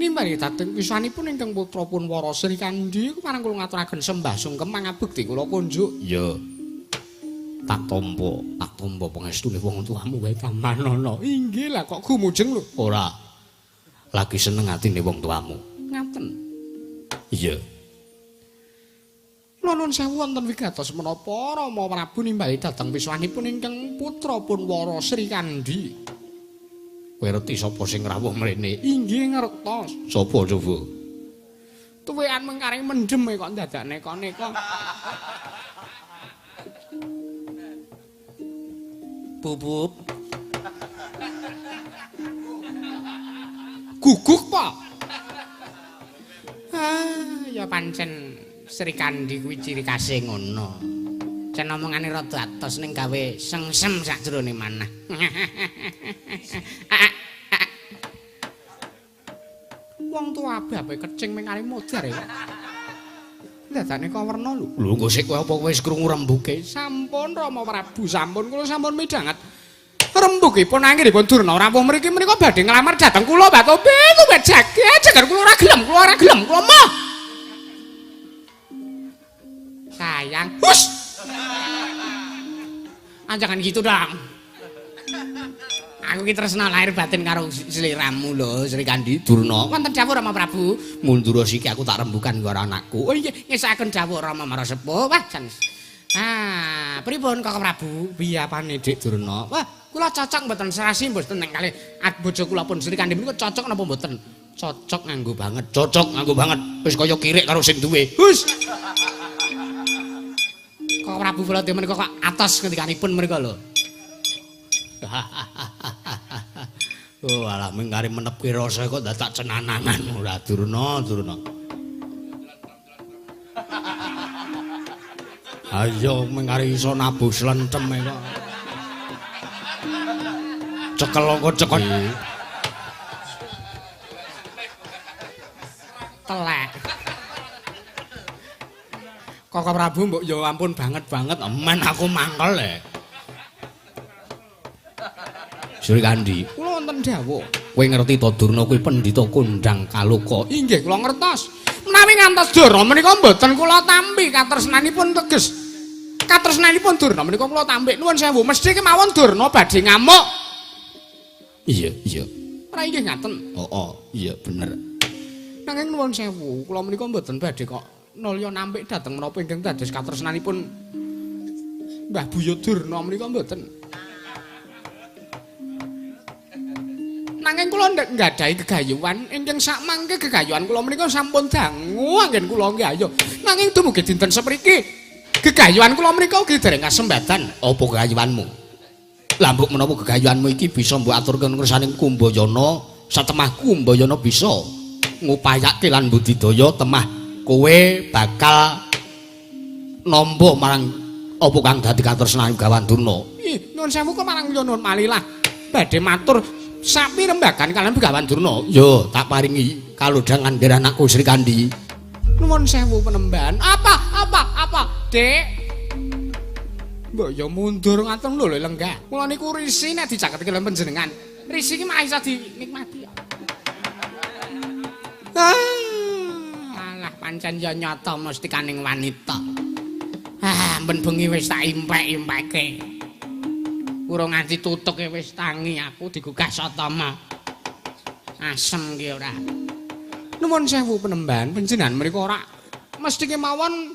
Nimbali dhateng pisanipun ingkang putra Punwara Sri Kandi marang kula ngaturaken sembah sungkem mangabekti kula kunjuk. Iya. Tak tampa pangestune wong tuamu wae tamanana. Inggih lah kok gumujeng lho. Ora. Lagi seneng atine wong tuamu. Ngaten. Iya. Kula nuwun sewu wonten wigatos menapa Rama Prabu nimbali dhateng pisanipun ingkang putra Punwara Sri Kandi. Kowe ngerti sapa sing rawuh mrene? Inggih ngertos. Sapa coba? Tuwekan mengkaring mendem kok dadak neka-neka. Bubub. Guguk, Pak. Ah, ya pancen Sri Kandi kuwi ciri khase ngono. Cen omongane rada atos ning gawe sengsem sakjroning manah. Wong tuwa ababe kecing mengare modar ya. Dadane kok werna lho. Lho engko sik kowe apa wis krungu rembuke? Sampun Rama Prabu, sampun kula sampun midhanget. Rembugipun anggenipun Durna rawuh mriki menika badhe nglamar dhateng kula Mbak Tobe, tuwet jagat, jagar kula ora gelem, kula ora gelem, kula moh. Sayang. Hus. Ah, jangan gitu dong. Aku ki tresna lahir batin karo sliramu lho, Sri Kandi Durna. Wonten dawuh Rama Prabu, mundura siki aku tak rembukan karo anakku. Oh inggih, ngesakaken dawuh Rama Marasepuh. Wah, jan. Ah, pripun Kakang Prabu? Piyapane Dik Durna? Wah, kula cocok mboten serasi mboten nek kalih bojo kula pun Sri Kandi menika cocok napa mboten? Cocok nganggo banget, cocok nganggo banget. Wis kaya kirik karo sing duwe. Hus. Kakang Prabu Baladewa menika kok atos ngendikanipun menika lho. Oh alah mengkare menepke rasa kok dadak cenanangan ora Durna, Durna. Ayo mengkare iso nabuh slentem kok. Cekel kok cekel. Telek. Kakang Prabu mbok ya ampun banget-banget men aku mangkel e. Sri Kandi, kula wonten dawuh. Kowe ngerti to Durna kuwi pendhita kondhang kaloka? Inggih kula ngertos. Menawi ngantos Durna menika mboten kula tampi katresnanipun teges. Katresnanipun Durna menika kula tampi. Nuwun sewu, mesti kemawon Durna badhe ngamuk. Iya, iya. Ora inggih ngaten. Heeh, iya bener. Nanging nuwun sewu, kula menika mboten badhe kok nulya nampik dhateng menapa ingkang dados katresnanipun Mbah Buyut Durna menika mboten. Nanging kula nggadahi gegayuhan ingkang sakmangke gegayuhan kula menika sampun dangu anggen kula nggayuh. Nanging dumugi dinten sepriki gegayuhan kula menika ugi dereng kasembadan. Apa gegayuhanmu? Lah mbok menapa gegayuhanmu iki bisa mbok aturke ngersaning Kumbayana, satemah Kumbayana bisa ngupayake lan budidaya temah kowe bakal nampa marang apa kang dadi katresnan Begawan Durna. Ih, nuwun sewu kok marang nuwun malilah. Badhe matur sapi rembagan kalian Begawan Durna. Yo, tak paringi kalodhangan nggih anakku Sri Kandi. Nuwun sewu penemban. Apa? Apa? Apa? Dik. Mbok ya mundur ngaten lho lenggah. Kula niku risi nek dicaketi kaliyan panjenengan. Risi iki malah iso dinikmati. Ah, alah pancen ya nyata mestikaning wanita. Ah, ben bengi wis tak impek-impeke. Urung nganti tutuke wis tangi aku digugah Satama. Asem ki ora. Nuwun sewu penemban, panjenengan menika ora mesti kemawon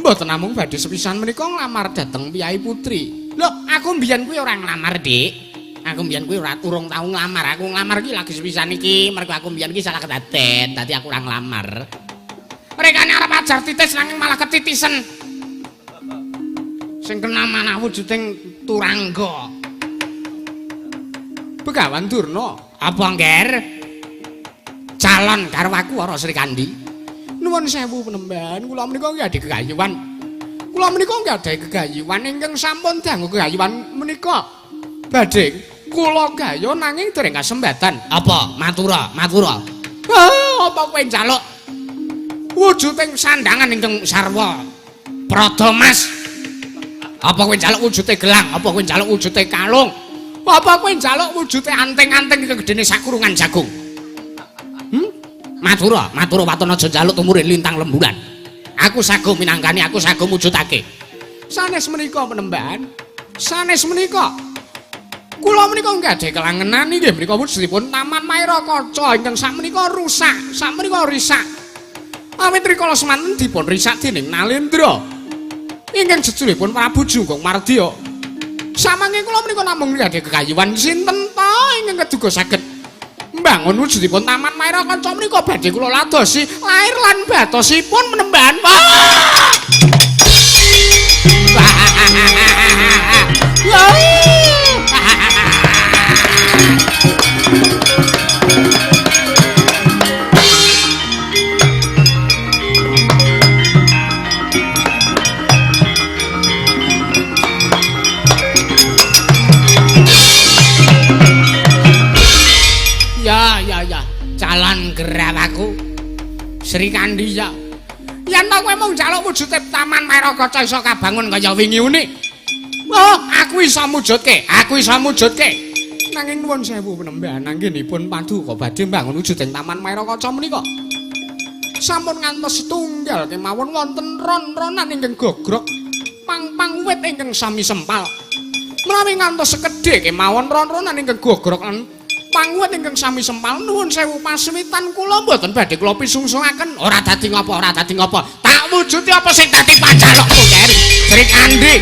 mboten namung badhe sepisan menika nglamar dhateng Piyai Putri. Lho, aku mbiyen kuwi ora nglamar, Dik. Aku mbiyen kuwi ora urung tau nglamar. Aku nglamar ki lagi sepisan iki, mergo aku mbiyen ki salah kedaden, dadi aku ora nglamar. Rekane arep ajar titis nanging malah ketitisen. Sing kena manah wujuding turangga. Begawan Durna, apa ngger? Calon garwaku ora Sri Kandi. Nuwun sewu penemban, kula menika nggih adhe gegayuhan. Kula menika nggih adhe gegayuhan ingkang sampun dangu gegayuhan menika. Badhe kula gayuh nanging dereng kasembatan. Apa? Matura, matura. Ah, apa kowe njaluk wujuding sandangan ingkang sarwa? Prada Mas. Apa kowe njaluk wujude gelang? Apa kowe njaluk wujude kalung? Apa kowe njaluk wujude anting-anting ingkang gedene sakurungan jagung? Matura, matura waton aja njaluk tumurin lintang lembulan. Aku sago minangkani, aku sago mujudake. Sanes menika penembahan. Sanes menika. Kula menika nggadhahi kelangenan inggih menika wujudipun Taman Maerakaca ingkang sakmenika rusak, sakmenika risak. Awit rikala semanten dipun risak dening Nalendra. Ingkang jejulipun Prabu Jungkung Mardya. Samangke kula menika namung nggadhahi kekayuan sinten ta ingkang keduga saged mbangun wujudipun Taman Maerakaca menika badhe kula ladosi lair lan batosipun penembahan. Ya ya ya, calon gerawaku Sri Kandi ya. Yen to kowe mung njaluk wujude Taman Maerakaca iso kabangun kaya wingi uni. Oh, aku iso mujudke, aku iso mujudke. Nanging nuwun sewu penembahan anggenipun paduka badhe mbangun wujuding Taman Maerakaca menika. Sampun ngantos setunggal kemawon wonten ron-ronan ingkang gogrok pang-pang wit ingkang sami sempal. Menawi ngantos sekedhik kemawon ron-ronan ingkang gogrok lan pangwit ingkang sami sempal nuwun sewu paswitan kula mboten badhe kula pisungsungaken. Ora dadi ngapa, ora dadi ngapa. Tak wujuti apa sing dadi panjalukmu, Keri. Sri Kandi.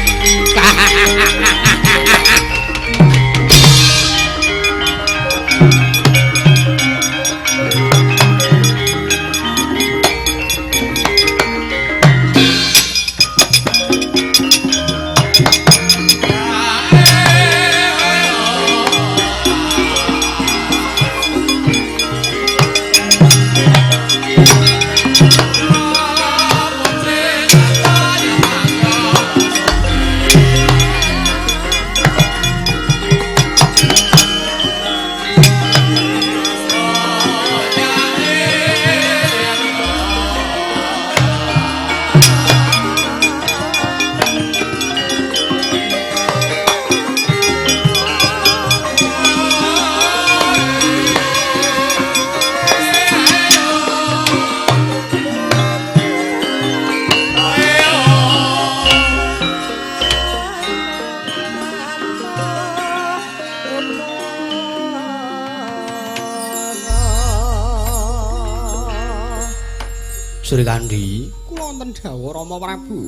Sri Kandi, kula wonten dawuh Rama Prabu.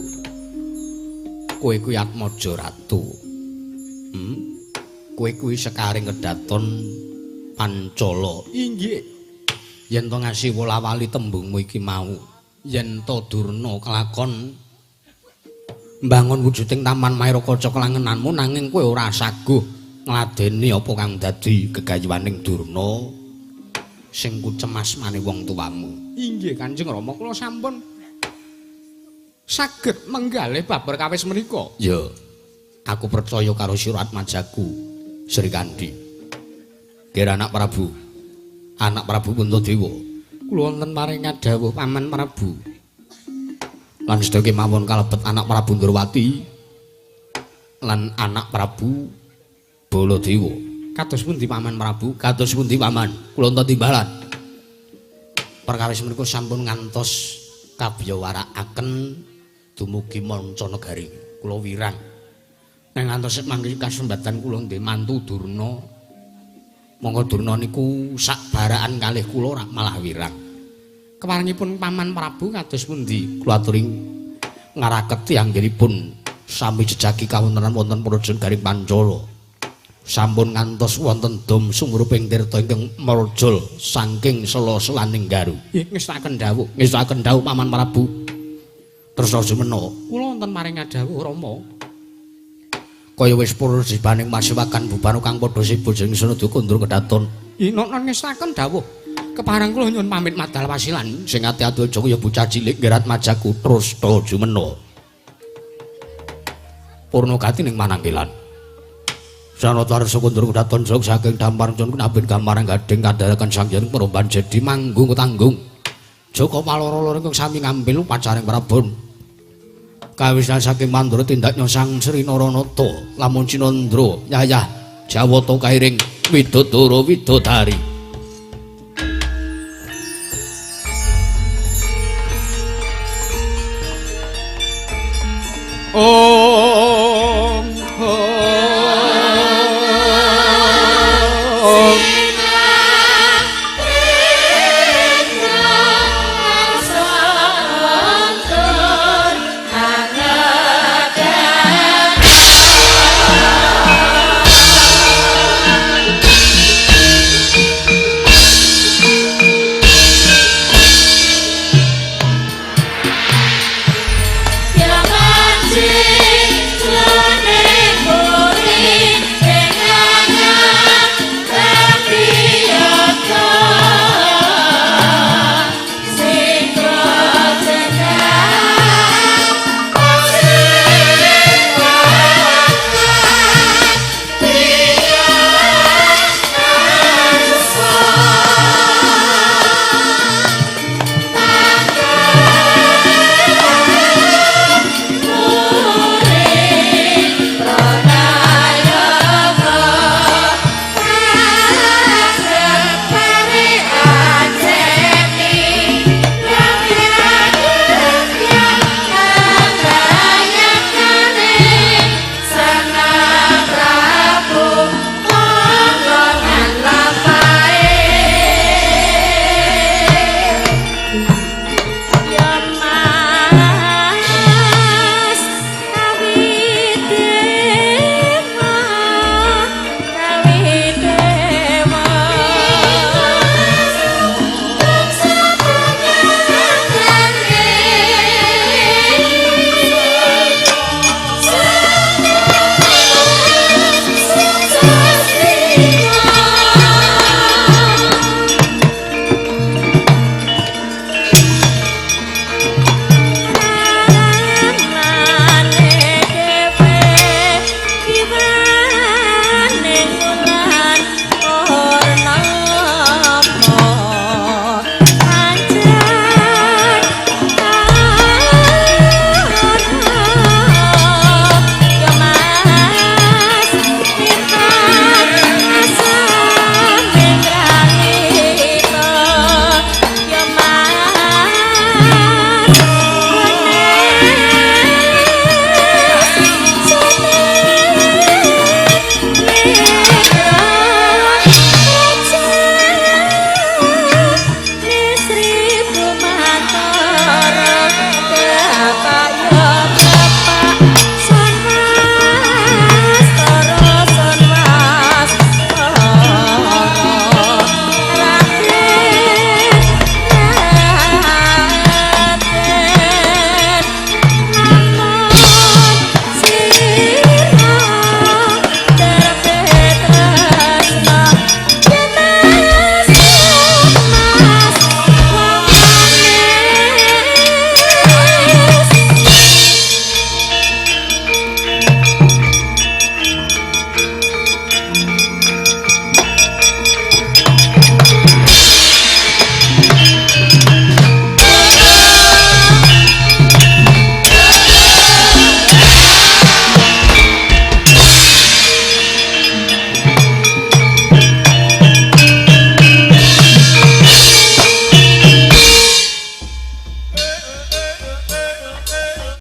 Kowe kuwi Atmaja Ratu. Kowe kuwi sekaring kedaton Pancala. Inggih. Yen to ngasi wolawali tembungmu iki mau, yen to Durna kelakon mbangun wujuding Taman Maerakaca kelangenanmu, nanging kowe ora saguh ngladeni apa kang dadi gegayuhaning Durna sing kucemas mane wong tuamu. Inggih Kanjeng Rama, kula sampun saged menggalih bab perkawis menika. Ya, aku percaya karo sira Atmajaku Sri Kandi. Ger anak Prabu, anak Prabu Puntadewa. Kula wonten paring dawuh Paman Prabu. Lan sedaya kemawon kalebet anak Prabu Ndrawati lan anak Prabu Baladewa. Kados pundi Paman Prabu? Kados pundi Paman? Kula wonten timbalan. Perkawis menika sampun ngantos kabiyawarakaken dumugi manca negari. Kula wirang. Nek ngantos mangke kasembatan kula nggih mantu Durna. Monggo Durna niku sak barakan kalih kula rak malah wirang. Keparengipun Paman Prabu kados pundi? Kula aturi ngaraketi anggenipun sami jejagi kawontenan wonten Praja Garing Pancala. Sampun ngantos wonten dom sumruping tirta ingkang merjol saking sela-selaning garu. Nggih, ngestakaken dawuh, ngestakaken dawuh Paman Prabu. Terus aja mena. Kula wonten maring dawuh Rama. Kaya wis purun jibaning masiwakan bubano kang padha sibuk jeneng Senada kondur kedaton. Nggih, nonton ngestakaken dawuh. Kepareng kula nyuwun pamit madal wasilan. Sing ati-ati aja kaya bocah cilik nggerat majaku terus to jumena. Purnagati ning manangkilan. Sanata resa kundur kedaton jog saking dampar jon nabin gambaran gading kandharaken Sang Hyang Peromban jadi manggung tanggung. Joko paloro-loro ingkang sami ngambil upacaring Prabon. Kawisnan saking Mandura tindak nyosang Sri Naranata lamun Cinandra yayah Jawata kairing widodara widodari. Oh.